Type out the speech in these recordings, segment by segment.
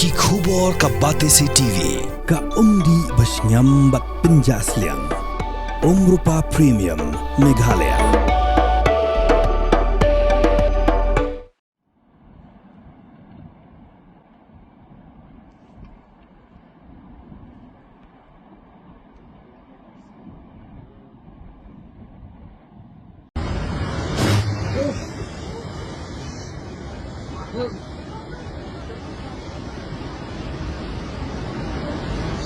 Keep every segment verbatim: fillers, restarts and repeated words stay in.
Ki khubor ka Batesi T V, ka umdih ba shngiam bad pynjah sliang. Umrupa Premium, Meghalaya.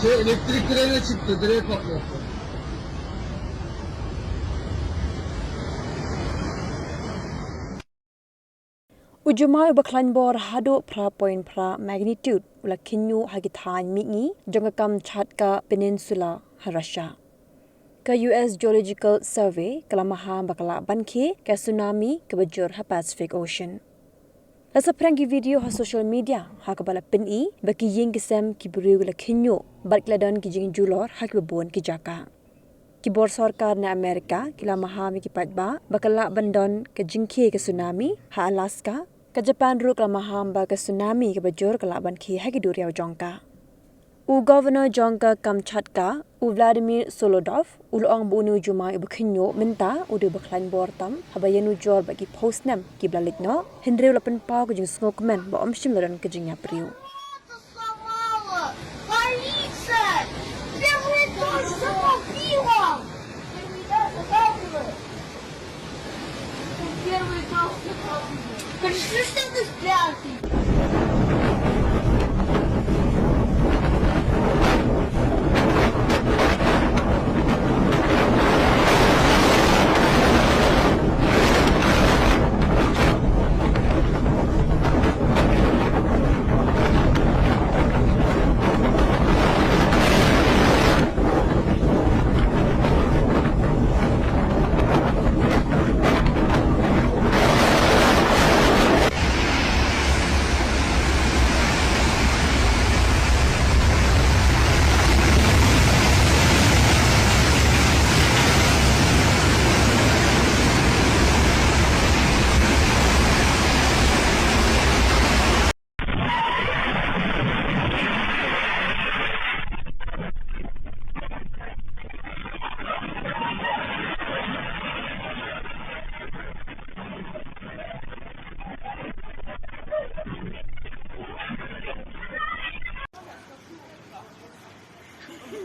Şey, elektrik direğine çıktı, direğe patlattı. U jumai uba khlaiñ bor haduh phra point phra magnitude u la khynñiuh ha ki thaiñ mihngi jong ka Kamchatka Peninsula ha Russia. Ka U S Geological Survey ka la maham ba ka lah ban khie ka tsunami kaba jur ha Pacific Ocean. La saphriang ki video ha social media ha kaba la pyni ba ki ïing ki sem ki briew ki la khynñiuh bad ki la don ki jingjulor ha kiba bun ki jaka. Ki bor sorkar na Amerika ki la maham ïa ki paidbah ba ka lah ban don ka jingkhie ka tsunami ha Alaska. Ka Japan ruh ka la maham ba ka tsunami kaba jur ka lah ban khie ha ki duriaw jong ka. U Governor jong ka Kamchatka, u Vladimir Solodov, u la ong ba une u jumai uba khynñiuh mynta u dei uba khlaiñ bor tam haba ïanujor bad ki phew snem kiba la leit noh, hynrei u la pynpaw ka jingsngewkmen ba ym shym la don ka jingïap briew. Сломала! Полиция! Первый этаж затопило! Первый этаж затопило! Первый этаж затопило! Пришли, что ты спрятал?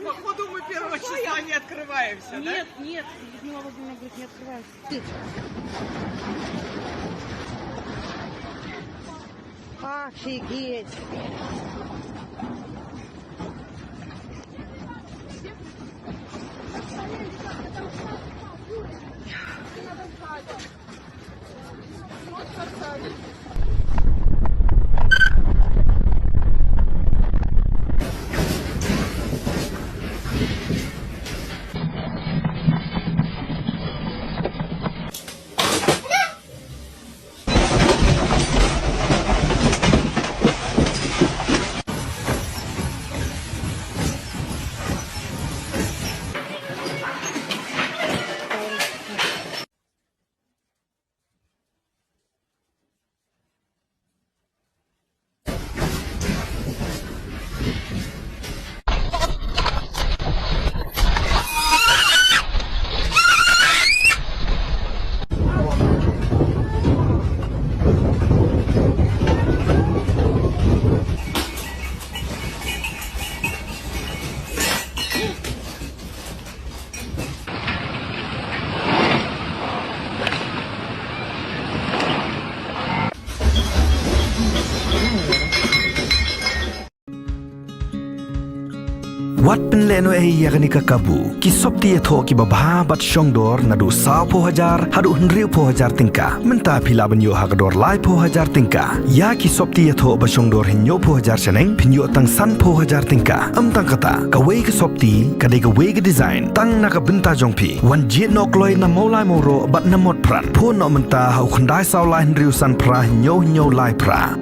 Походу, мы первого числа не открываемся, да? Нет, нет, Людмила Владимировна говорит, не открываемся. Офигеть! Wat pynlehnohei ïa kane ka kabu. Ki sopti ïathoh kiba bha bad shongdor naduh sawphew hajar haduh hynriewphew hajar tyngka. Mynta phi lah ban ïoh ha ka dor laiphew hajar tyngka. Ïa ki sopti ïathoh ba shongdor hynñiewphew hajar shaneng phin ïoh tang sanphew hajar tyngka. Ym tang kata, kawei ka sopti ka dei kawei ka design tang na ka bynta jong phi. Wan jied noh kloi na Mawlai Mawroh bad na Motphran. Phone noh mynta ha u khyndai saw lai hynriew san phra hynñiew hynñiew lai phra.